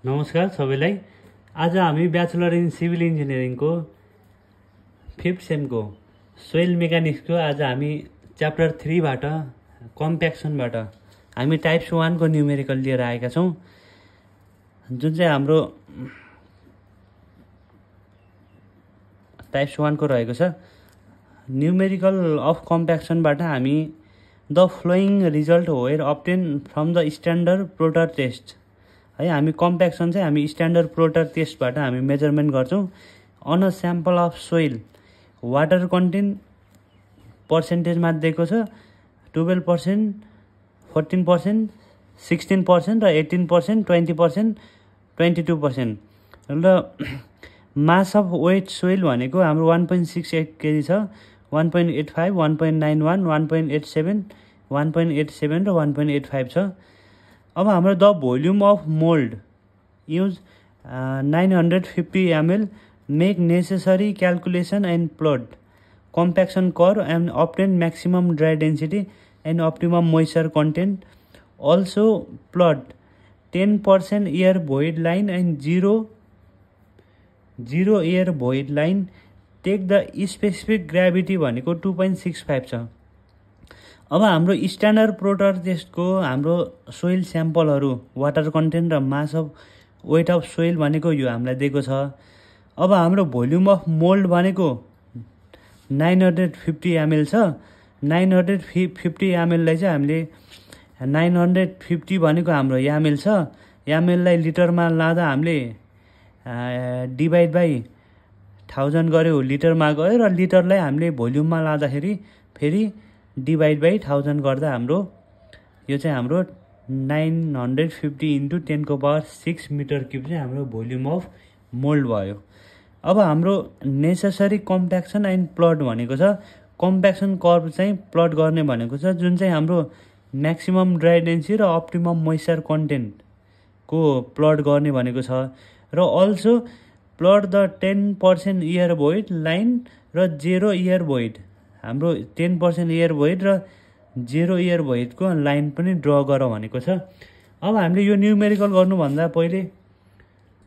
नमस्कार सबैलाई। आज हामी ब्याचलर इन सिभिल इन्जिनियरिङको 5th सेमको सोइल मेकानिक्सको आज हामी च्याप्टर 3 बाट कम्प्याक्सनबाट हामी टाइप्स 1 को न्युमेरिकल लिएर आएका छौं, जुन चाहिँ हाम्रो टाइप्स 1 को रहेको छ। न्युमेरिकल अफ कम्प्याक्सनबाट हामी the following result were obtained from the standard proctor test है। हामी कम्प्याक्सन चाहिँ हामी स्ट्यान्डर्ड प्रोटर टेस्टबाट हामी मेजरमेन्ट गर्छौं on a sample of soil. Water content पर्सेन्टेजमा दिएको छ 12%, 14%, 16% र 18%, 20%, 22%। र मास अफ वेट सोइल भनेको हाम्रो 1.68 केजी छ, 1.85, 1.91, 1.87, 1.87 र 1.85 छ। अब हाम्रो the volume of mould use 950 ml make necessary calculation and plot compaction curve and obtain maximum dry density and optimum moisture content. Also plot 10% air void line and 0 air void line. Take the specific gravity भनेको 2.65 छ। अब हाम्रो standard प्रोटर टेस्टको हाम्रो soil स्याम्पलहरू water content र mass of wet of soil भनेको यो हामीलाई दिएको छ। अब हाम्रो भोल्युम अफ मोल्ड भनेको 950 ml छ। 950 ml लाई चाहिँ हामीले 950 भनेको हाम्रो यामेल छ। यामेललाई लिटरमा लाँदा हामीले डिभाइड बाई 1000 गर्यो, लिटरमा गयो, र लिटरलाई हामीले भोल्युममा लाँदाखेरि फेरि डिभाइड बाई 1000 गर्दा हाम्रो यो चाहिँ हाम्रो 950 इन्टु 10⁶ मिटर क्युब चाहिँ हाम्रो भोल्युम अफ मोल्ड भयो। अब हाम्रो नेसेसरी कम्प्याक्सन एन्ड प्लट भनेको छ। कम्प्याक्सन कर्भ चाहिँ प्लट गर्ने भनेको छ, जुन चाहिँ हाम्रो म्याक्सिमम ड्राई डेन्सिटी र अप्टिमम मोइस्चर कन्टेन्टको प्लट गर्ने भनेको छ। र also plot the 10% air void line र 0 एयर भोइड। हाम्रो 10% एयर भोइड र 0 एयर भोइडको लाइन पनि ड्र गर भनेको छ। अब हामीले यो न्युमेरिकल गर्नुभन्दा पहिले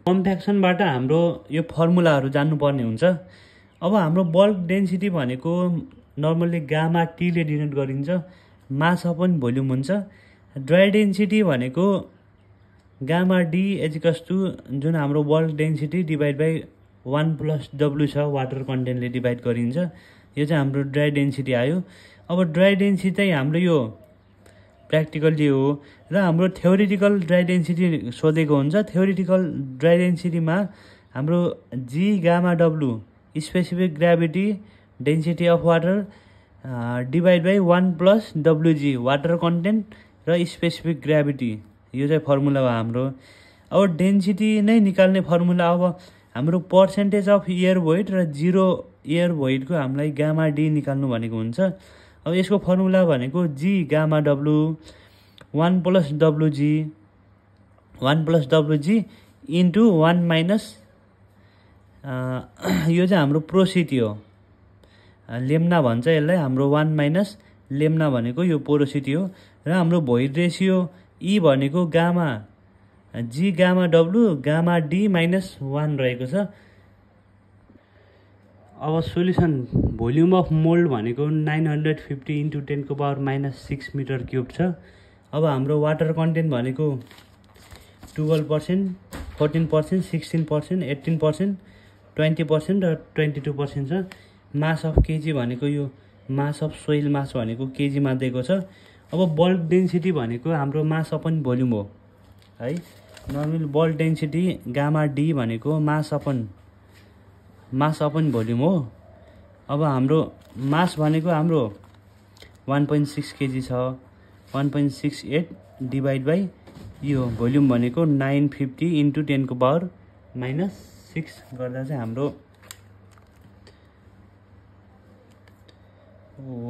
कम्प्याक्सनबाट हाम्रो यो फर्मुलाहरू जान्नुपर्ने हुन्छ। अब हाम्रो बल्क डेन्सिटी भनेको नर्मल्ली गामा टी ले डिनोट गरिन्छ। मास अपन भोल्युम हुन्छ। ड्राई डेन्सिटी भनेको गामा डी एजिकस टु जुन हाम्रो bulk density divide by 1 + W छ, वाटर कन्टेन्टले डिभाइड गरिन्छ। यो चाहिँ हाम्रो ड्राई डेन्सिटी आयो। अब ड्राई डेन्सिटी चाहिँ हाम्रो यो प्र्याक्टिकल जे हो, र हाम्रो थ्योरिटिकल ड्राई डेन्सिटी सोधेको हुन्छ। थ्योरिटिकल ड्राई डेन्सिटीमा हाम्रो G gamma W specific gravity density of water divide by 1 + WG water content र स्पेसिफिक ग्राभिटी, यो चाहिँ फर्मुला हो हाम्रो। अब डेन्सिटी नै निकाल्ने फर्मुला अब हाम्रो पर्सेन्टेज अफ एयर भोइड र 0 एयर भोइडको हामीलाई गामा डी निकाल्नु भनेको हुन्छ। अब यसको फर्मुला भनेको G gamma W 1 + WG into 1 - यो चाहिँ हाम्रो पोरोसिटी हो, लेम्ना भन्छ यसलाई। हाम्रो 1 - लेम्ना भनेको यो पोरोसिटी हो। र हाम्रो भोइड रेसियो ई भनेको gamma G gamma W gamma D -1 रहेको छ। अब सोल्युसन भोल्युम अफ मोल्ड भनेको 950 इन्टु 10⁻⁻6 मिटर क्युब छ। अब हाम्रो वाटर कन्टेन्ट भनेको 12%, 14%, 16%, 18%, 20% र 22% छ। मास अफ केजी भनेको यो मास अफ सोइल मास भनेको केजीमा दिएको छ। अब बल्क डेन्सिटी भनेको हाम्रो मास अपन भोल्युम हो है। Normal bulk density gamma D भनेको मास अपन भोल्युम हो। अब हाम्रो मास भनेको हाम्रो 1.6 केजी छ। 1.68 डिभाइड बाई यो भोल्युम भनेको 950 इन्टु 10⁻⁻6 गर्दा चाहिँ हाम्रो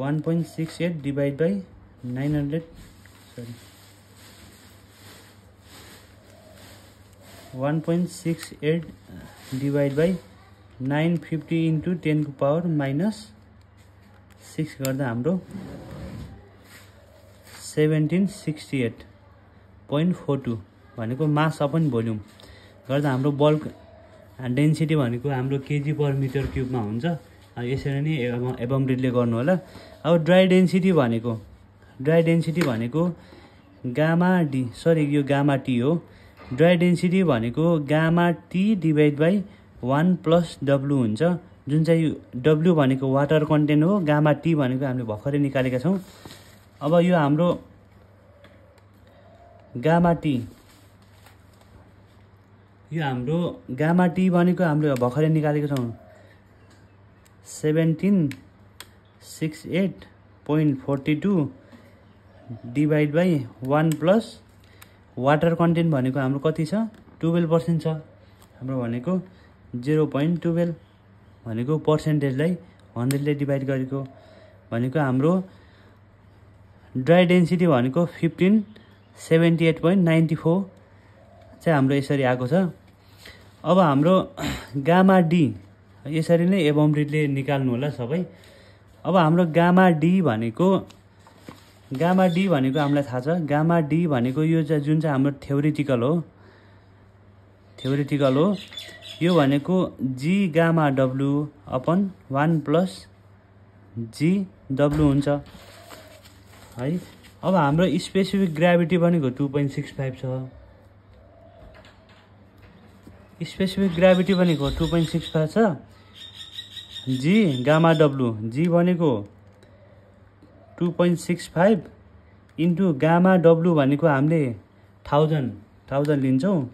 1.68 divide by 1.68 divide by 950 into 10⁻⁻6 गर्दा हाम्रो 1768.42 भनेको मास अपन भोल्युम। गर्दा हाम्रो बल्क डेन्सिटी भनेको हाम्रो केजी पर मिटर क्युबमा हुन्छ। यसरी नै एबमरिडले गर्नु होला। अब ड्राई डेन्सिटी भनेको गामा डी, सरी यो गामा टी हो। ड्राई डेन्सिटी भनेको gamma T divide by 1 plus W हुन्छ, जुन चाहिँ डब्लु भनेको वाटर कन्टेन्ट हो, गामा टी भनेको हामीले भर्खरै निकालेका छौँ। अब यो हाम्रो गामा टी, यो हाम्रो गामा टी भनेको हामीले भर्खरै निकालेको छौँ 1768.42 divide by 1 plus water content भनेको हाम्रो कति छ 12% छ। हाम्रो भनेको 0.12 भनेको पर्सेन्टेजलाई 100ले डिभाइड गरेको भनेको हाम्रो ड्राई डेन्सिटी भनेको 1578.94 चाहिँ हाम्रो यसरी आएको छ। अब हाम्रो गामा डी यसरी नै एबमरिडले निकाल्नु होला सबै। अब हाम्रो गामा डी भनेको हामीलाई थाहा छ। गामा डी भनेको यो चाहिँ जुन चाहिँ हाम्रो थ्योरिटिकल हो, यो भनेको G gamma W upon 1 plus G W हुन्छ है। अब हाम्रो स्पेसिफिक ग्राभिटी भनेको 2.65 छ। स्पेसिफिक ग्राभिटी भनेको 2.65 छ। जी गामा डब्लु, जी भनेको 2.65 इन्टु गामा डब्लु भनेको हामीले 1000 लिन्छौँ,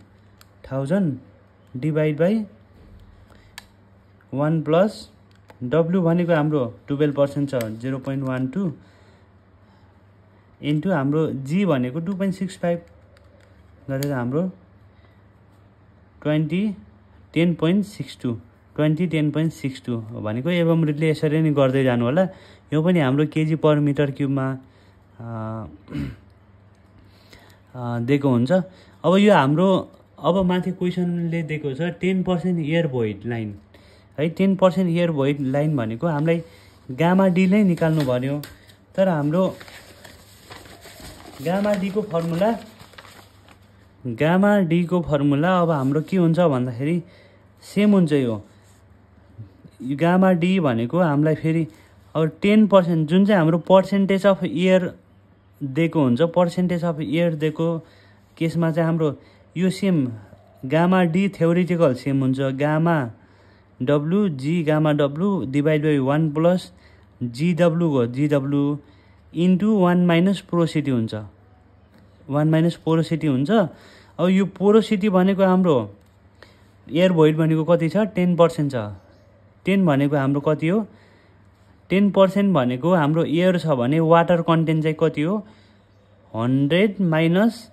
1000 डिभाइड बाई 1 प्लस डब्लु भनेको हाम्रो 12% छ 0.12 इन्टु हाम्रो जी भनेको 2.65 गरेर हाम्रो 2010.62 भनेको एबमरिडले यसरी नै गर्दै जानु होला। यो पनि हाम्रो केजी पर मिटर क्युबमा दिएको हुन्छ। अब यो हाम्रो अब माथि क्वेसनले दिएको छ 10% एयर भोइड लाइन है। 10% एयर भोइड लाइन भनेको हामीलाई गामा डी नै निकाल्नु भन्यो। तर हाम्रो गामा डी को फर्मुला अब हाम्रो के हुन्छ भन्दाखेरि सेम हुन्छ। यो गामा डी भनेको हामीलाई फेरि अब 10% जुन चाहिँ हाम्रो पर्सेन्टेज अफ एयर दिएको हुन्छ, पर्सेन्टेज अफ एयर दिएको केसमा चाहिँ हाम्रो यो same gamma D theoretical same हुन्छ। Gamma W G gamma W divide by 1 plus G W into 1 minus porosity हुन्छ, 1 माइनस पोरोसिटी हुन्छ। अब यो पोरोसिटी भनेको हाम्रो एयर भोइड भनेको कति छ 10% छ। 10 भनेको हाम्रो कति हो 10% भनेको हाम्रो एयर छ भने वाटर कन्टेन्ट चाहिँ कति हो 100 माइनस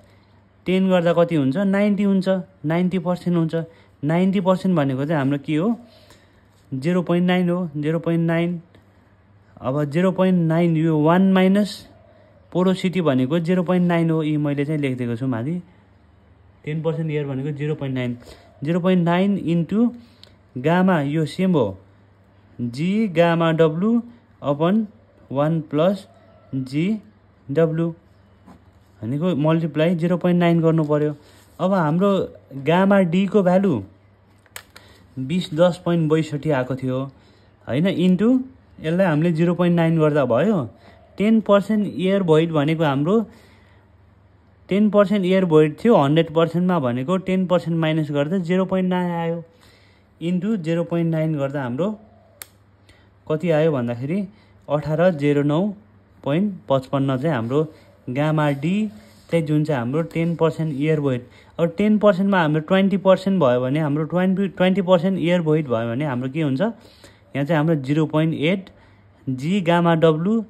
10 गर्दा कति हुन्छ 90 हुन्छ, 90% हुन्छ। 90% भनेको चाहिँ हाम्रो के हो 0.9 हो, 0.9। अब 0.9 यो 1 माइनस पोरोसिटी भनेको 0.9 हो। यी मैले चाहिँ लेखिदिएको छु माथि। 10% एयर भनेको 0.9 इन्टु गामा यो सेम हो G gamma W upon 1 plus G W भनेको मल्टिप्लाई 0.9 गर्नु पर्यो। अब हाम्रो गामा डी को भ्यालु 2010.62 आएको थियो हैन, इन्टु यसलाई हामीले 0.9 गर्दा भयो। 10% एयर भोइड भनेको हाम्रो 10% एयर भोइड थियो 100% मा भनेको 10% माइनस गर्दा 0.9 आयो, इन्टु 0.9 गर्दा हाम्रो कति आयो भन्दाखेरि 1809.55 चाहिँ हाम्रो गामा डी चाहिँ जुन चाहिँ हाम्रो 10% एयर भोइड। अब 10% मा हाम्रो 20% भयो भने हाम्रो 20% एयर भोइड भयो भने हाम्रो के हुन्छ यहाँ चाहिँ हाम्रो 0.8 जी गामा डब्लु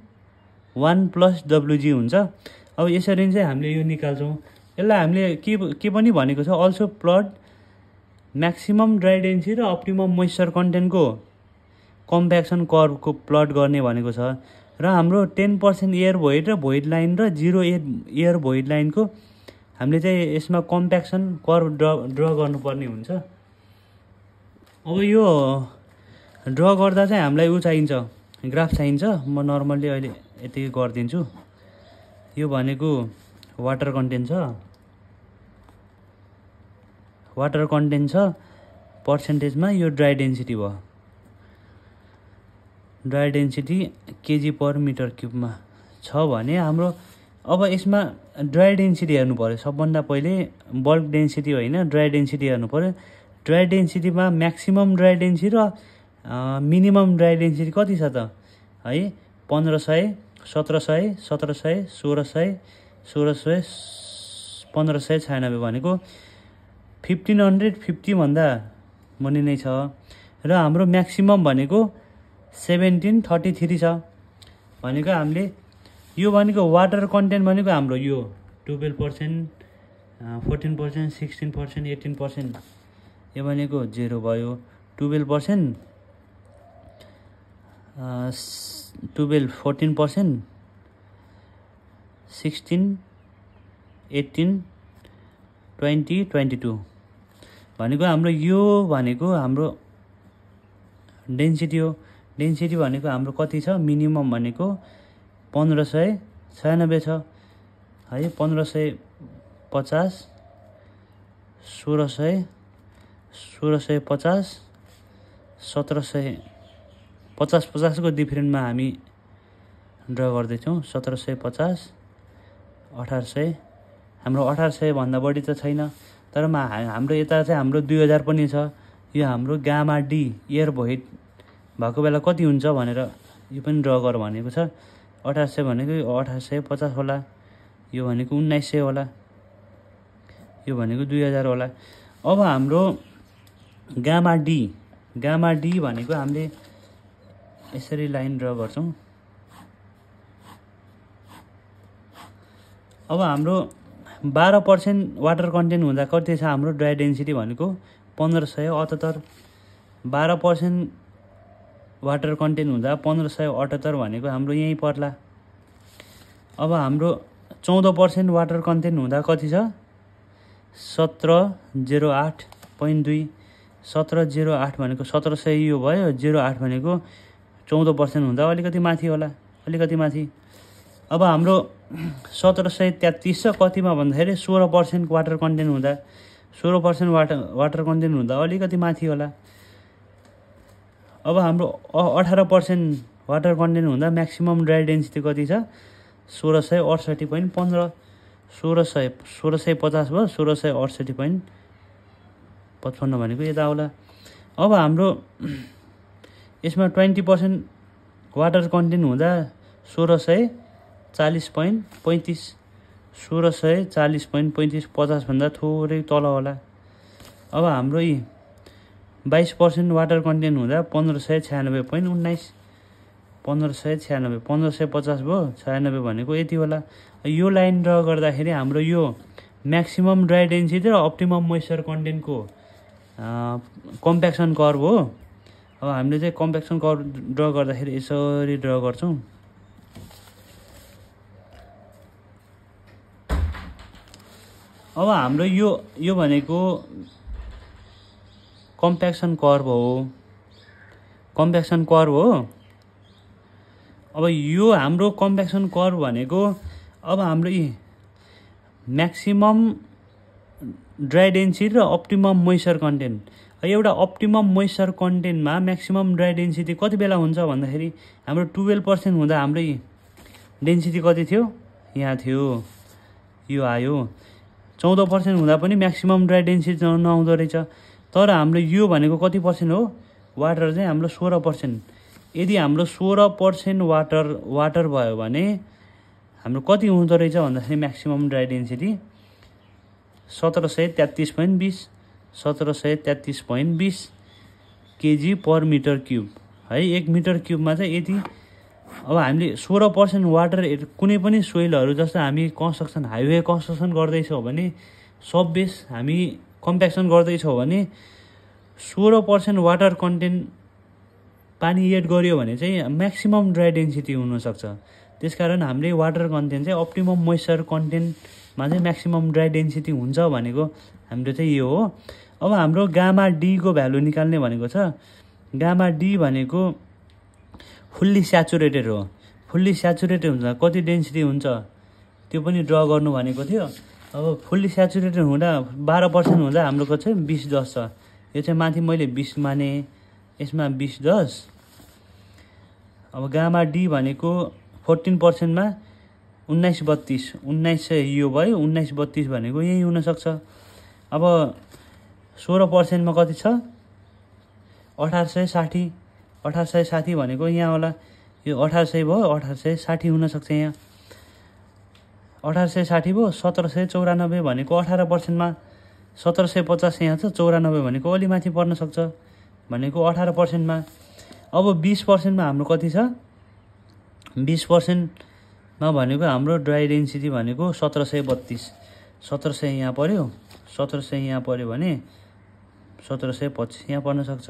1 प्लस डब्लुजी हुन्छ। अब यसरी चाहिँ हामीले यो निकाल्छौँ। यसलाई हामीले के पनि भनेको छ also plot maximum dry density र अप्टिमम मोइस्चर कन्टेन्टको कम्प्याक्सन कर्भको प्लट गर्ने भनेको छ। र हाम्रो 10% एयर भोइड र भोइड लाइन र 0 एयर भोइड लाइनको हामीले चाहिँ यसमा कम्प्याक्सन कर्भ ड्र गर्नुपर्ने हुन्छ। अब यो ड्र गर्दा चाहिँ हामीलाई उ चाहिन्छ ग्राफ चाहिन्छ। म नर्मल्ली अहिले यति गरिदिन्छु। यो भनेको वाटर कन्टेन्ट छ, वाटर कन्टेन्ट छ पर्सेन्टेजमा, यो ड्राई डेन्सिटी भयो। Dry density KG per metre क्युबमा छ भने हाम्रो अब यसमा ड्राई डेन्सिटी हेर्नु पऱ्यो। सबभन्दा पहिले बल्क डेन्सिटी होइन, ड्राई डेन्सिटी हेर्नु पऱ्यो। ड्राई डेन्सिटीमा म्याक्सिमम ड्राई डेन्सिटी र मिनिमम ड्राई डेन्सिटी कति छ त है? 1500, 1700, 1700, 1600, 1600, 1596 भनेको 1550 भन्दा मुनि नै छ। र हाम्रो म्याक्सिमम भनेको 1733 छ। भनेको हामीले यो भनेको वाटर कन्टेन्ट भनेको हाम्रो यो 12%, 14%, 16%, 18%, यो भनेको 0 भयो। 12%, 12, 14%, 16, 18, 20, 22 भनेको हाम्रो यो भनेको हाम्रो डेन्सिटी हो। डेन्सिटी भनेको हाम्रो कति छ? मिनिमम भनेको 1596 छ है। 1550, 1600, 1650, 1750 को डिफरेन्टमा हामी ड्र गर्दैछौँ। 1750, 1800, हाम्रो 1800 भन्दा बढी त छैन, तर हाम्रो यता चाहिँ हाम्रो 2000 पनि छ। यो हाम्रो गामा डी एयर भोइड भएको बेला कति हुन्छ भनेर यो पनि ड्र गर भनेको छ। 1800 भनेको 1850 होला, यो भनेको 1900 होला, यो भनेको 2000 होला। अब हाम्रो गामा डी भनेको हामीले यसरी लाइन ड्र गर्छौँ। अब हाम्रो 12% वाटर कन्टेन्ट हुँदा कति छ हाम्रो ड्राई डेन्सिटी भनेको 1578। 12% वाटर कन्टेन्ट हुँदा 1578 भनेको हाम्रो यहीँ पर्ला। अब हाम्रो 14% वाटर कन्टेन्ट हुँदा कति छ? 1708.2। 1708 भनेको 1700 यो भयो। 08 भनेको 14% हुँदा अलिकति माथि होला, अलिकति माथि। अब हाम्रो 1733 छ कतिमा भन्दाखेरि 16% वाटर कन्टेन्ट हुँदा, 16% वाटर कन्टेन्ट हुँदा अलिकति माथि होला। अब हाम्रो 18% वाटर कन्टेन्ट हुँदा म्याक्सिमम ड्राई डेन्सिटी कति छ? 1668.15। 1650 भयो, 1668.55 भनेको यता होला। अब हाम्रो यसमा 20% वाटर कन्टेन्ट हुँदा 1640.35। 1640.35 50 भन्दा थोरै तल होला। अब हाम्रो यी 22% वाटर कन्टेन्ट हुँदा 1596.19। 1596, 1550 भयो, 96 भनेको यति होला। यो लाइन ड्र गर्दाखेरि हाम्रो यो म्याक्सिमम ड्राई डेन्सिटी र अप्टिमम मोइस्चर कन्टेन्टको कम्प्याक्सन कर्भ हो। अब हामीले चाहिँ कम्प्याक्सन कर्भ ड्र गर्दाखेरि यसरी ड्र गर्छौँ। अब हाम्रो यो भनेको कम्प्याक्सन कर्भ हो। कम्प्याक्सन कर्भ हो। अब यो हाम्रो कम्प्याक्सन कर्भ भनेको अब हाम्रो म्याक्सिमम ड्राई डेन्सिटी र अप्टिमम मोइस्चर कन्टेन्ट। एउटा अप्टिमम मोइस्चर कन्टेन्टमा म्याक्सिमम ड्राई डेन्सिटी कति बेला हुन्छ भन्दाखेरि हाम्रो 12% हुँदा हाम्रो डेन्सिटी कति थियो? यहाँ थियो, यो आयो। 14% हुँदा पनि म्याक्सिमम ड्राई डेन्सिटी नआउँदो रहेछ। तर हाम्रो यो भनेको कति पर्सेन्ट हो? वाटर चाहिँ हाम्रो 16%। यदि हाम्रो 16% वाटर भयो भने हाम्रो कति हुँदो रहेछ भन्दाखेरि maximum dry density 1733.20। 1733.20 KG per metre cube है। 1 मिटर क्युबमा चाहिँ यति। अब हामीले 16% वाटर कुनै पनि सोइलहरू जस्तो हामी कन्स्ट्रक्सन, हाइवे कन्स्ट्रक्सन गर्दैछौँ भने, सब बेस हामी कम्प्याक्सन गर्दैछौँ भने 16% वाटर कन्टेन्ट पानी एड गर्यो भने चाहिँ म्याक्सिमम ड्राई डेन्सिटी हुनसक्छ। त्यसकारण हामीले वाटर कन्टेन्ट चाहिँ अप्टिमम मोइस्चर कन्टेन्टमा चाहिँ म्याक्सिमम ड्राई डेन्सिटी हुन्छ भनेको हाम्रो चाहिँ यो हो। अब हाम्रो गामा डी को भ्यालु निकाल्ने भनेको छ। गामा डी भनेको फुल्ली स्याचुरेटेड हो। फुल्ली स्याचुरेटेड हुन्छ कति डेन्सिटी हुन्छ त्यो पनि ड्र गर्नु भनेको थियो। अब फुल्ली स्याचुरेटेड हुँदा 12% हुँदा हाम्रो चाहिँ 20-10 छ। यो चाहिँ माथि मैले 20 माने, यसमा 20-10। अब गामा डी भनेको 14%मा 1932, 1900 यो भयो। 1932 भनेको यही हुनसक्छ। अब 16%मा कति छ? 1860। 1860 भनेको यहाँ होला, यो 1800 भयो, 1860 हुनसक्छ यहाँ। 1860 भयो। 1794 भनेको 18%मा 1750 यहाँ छ। 94 भनेको अलि माथि पर्न सक्छ भनेको 18%मा। अब 20%मा हाम्रो कति छ? 20%मा भनेको हाम्रो ड्राई डेन्सिटी भनेको 1732। 1700 यहाँ पर्यो, 1700 यहाँ पर्यो भने 1725 यहाँ पर्न सक्छ।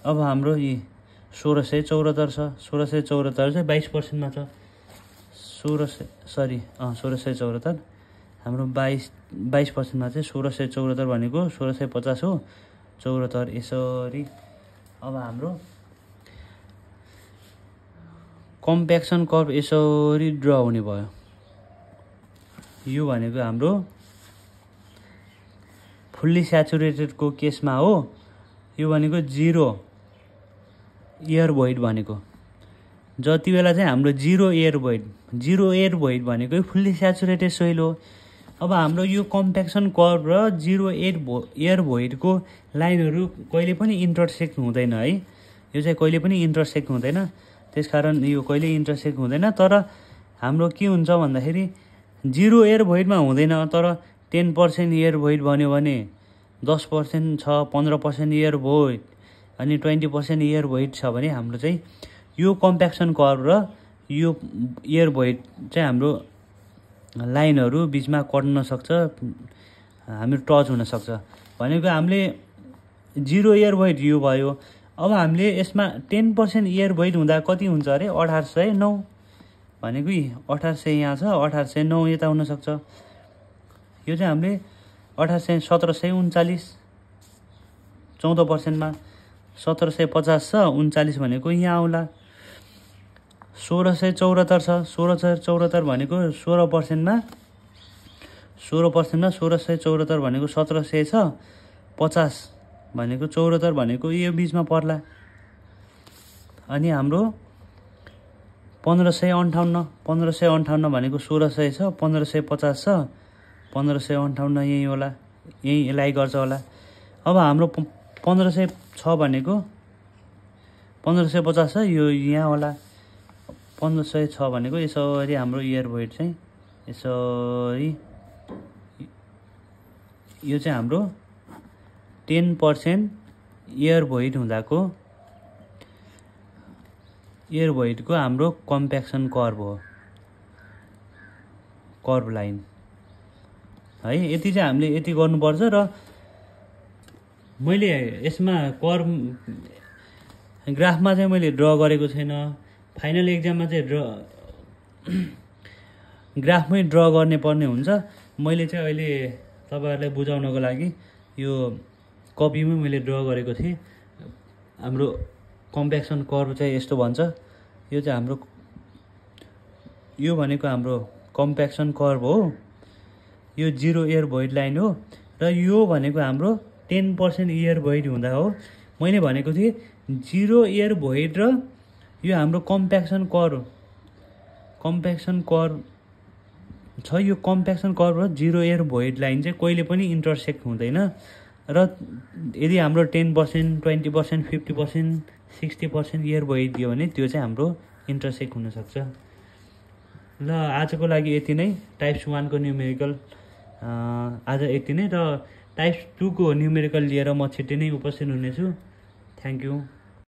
अब हाम्रो यी 1674 छ। 1674 चाहिँ 22%मा छ। 1674 हाम्रो 22%मा चाहिँ 1674 भनेको 1650 हो। 74 यसरी। अब हाम्रो कम्प्याक्सन कर्भ यसरी ड्र हुने भयो। यो भनेको हाम्रो फुल्ली स्याचुरेटेडको केसमा हो। यो भनेको 0 एयर भोइड भनेको। जति बेला चाहिँ हाम्रो 0 एयर भोइड भनेको फुल्ली स्याचुरेटेड सोइल हो। अब हाम्रो यो कम्प्याक्सन कर्भ र 0 एयर भोइडको लाइनहरू कहिले पनि इन्टरसेक्ट हुँदैन है। यो चाहिँ कहिले पनि इन्टरसेक्ट हुँदैन, त्यसकारण यो कहिले इन्टरसेक्ट हुँदैन। तर हाम्रो के हुन्छ भन्दाखेरि 0 एयर भोइडमा हुँदैन, तर 10% एयर भोइड भन्यो भने 10% छ, 15% एयर भोइड अनि 20% एयर भोइड छ भने हाम्रो चाहिँ यो कम्प्याक्सन कर्भ र यो एयर भोइड चाहिँ हाम्रो लाइनहरू बिचमा कट्न सक्छ, हाम्रो टच हुन सक्छ। भनेको हामीले 0 एयर भोइड यो भयो। अब हामीले यसमा 10% एयर भोइड हुँदा कति हुन्छ अरे? 1809 भनेको 1800 यहाँ छ, 1809 यता हुनसक्छ। यो चाहिँ हामीले 1739 14%मा 1750 छ, 39 भनेको यहाँ आउला। 1674 छ। 1674 भनेको 16%मा 1674 भनेको 1700 छ। 50 भनेको 74 भनेको यो बिचमा पर्ला। अनि हाम्रो 1558 भनेको 1600 छ। 1550 छ। 1558 यही होला, यही एलाइ गर्छ होला। अब हाम्रो 1506 भनेको 1550 छ, यो यहाँ होला। 1506 भनेको यसरी हाम्रो एयर भोइड चाहिँ यसरी, यो चाहिँ हाम्रो 10% एयर भोइड हुँदाको एयर भोइडको हाम्रो कम्प्याक्सन कर्भ हो, कर्भ लाइन है। यति चाहिँ हामीले यति गर्नुपर्छ। र मैले यसमा कर्भ ग्राफमा चाहिँ मैले ड्र गरेको छैन। फाइनल एक्जाममा चाहिँ ग्राफमै ड्र गर्ने पर्ने हुन्छ। मैले चाहिँ अहिले तपाईँहरूलाई बुझाउनको लागि यो कपीमै मैले ड्र गरेको थिएँ। हाम्रो कम्प्याक्सन कर्भ चाहिँ यस्तो भन्छ। यो चाहिँ हाम्रो, यो भनेको हाम्रो कम्प्याक्सन कर्भ हो। यो 0 एयर भोइड लाइन हो। र यो भनेको हाम्रो 10% एयर भोइड हुँदा हो। मैले भनेको थिएँ 0 एयर भोइड र यो हाम्रो कम्प्याक्सन कर्भ छ। यो कम्प्याक्सन कर्भ र 0 एयर भोइड लाइन चाहिँ कहिले पनि इन्टरसेक्ट हुँदैन। र यदि हाम्रो 10%, 20%, 50%, 60% एयर भोइड दियो भने त्यो चाहिँ हाम्रो इन्टरसेक्ट हुनसक्छ। ल आजको लागि यति नै। टाइप्स 1 को न्युमेरिकल आज यति नै। र टाइप्स 2 को न्युमेरिकल लिएर म छिट्टै नै उपस्थित हुनेछु। Thank you.